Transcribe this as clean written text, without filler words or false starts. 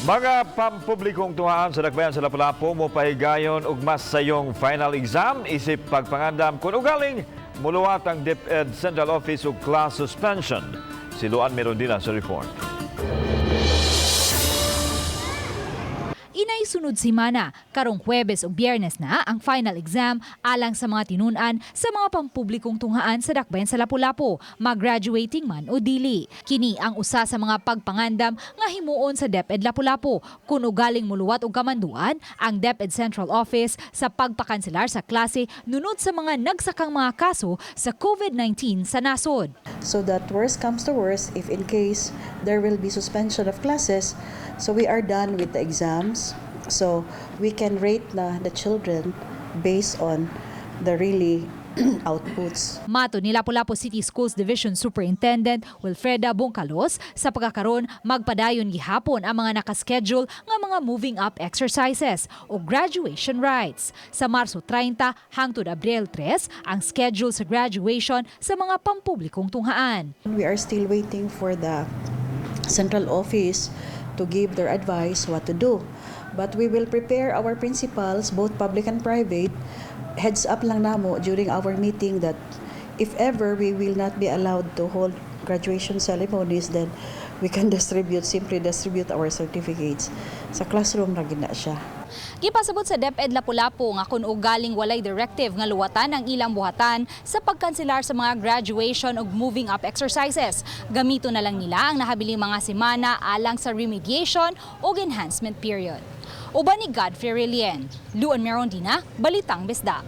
Mga pampublikong tunghaan sa Dakbayan sa Lapu-Lapu mo pahigayon og mas sayong final exam isip pagpangandam kung ugaling muluwat ang DepEd Central Office og class suspension. Si Luan Merondina sa report. Inay sunod simana, karong Huwebes ug Biyernes na ang final exam alang sa mga tinun-an sa mga pampublikong tunghaan sa Dakbayan sa Lapu-Lapu, mag-graduating man o dili. Kini ang usa sa mga pagpangandam nga himuon sa DepEd Lapu-Lapu kun ugaling muluwat og kamanduan ang DepEd Central Office sa pagpakanselar sa klase nunod sa mga nagsakang mga kaso sa COVID-19 sa nasod. So that worst comes to worst, if in case there will be suspension of classes, so we are done with the exams. So we can rate na the children based on the really outputs. Matod ni Lapu-Lapu City Schools Division Superintendent Wilfreda Bungkalos, sa pagkakaron magpadayon gihapon ang mga nakaschedule nga mga moving up exercises o graduation rites. Sa Marso 30 hangtod Abril 3 ang schedule sa graduation sa mga pampublikong tunghaan. We are still waiting for the central office to give their advice what to do. But we will prepare our principals, both public and private, heads up lang namo during our meeting that if ever we will not be allowed to hold graduation ceremonies, then we can distribute, simply distribute our certificates. Sa classroom ra gid na siya. Gipasabot sa DepEd Lapu-Lapu nga kung ugaling walay directive nga luwatan ang ilang buhatan sa pagkanselar sa mga graduation ug moving up exercises. Gamito na lang nila ang nahabiling mga semana alang sa remediation ug enhancement period. Uban ni Godfrey Relien, Luan Merondina, Balitang Bisdak.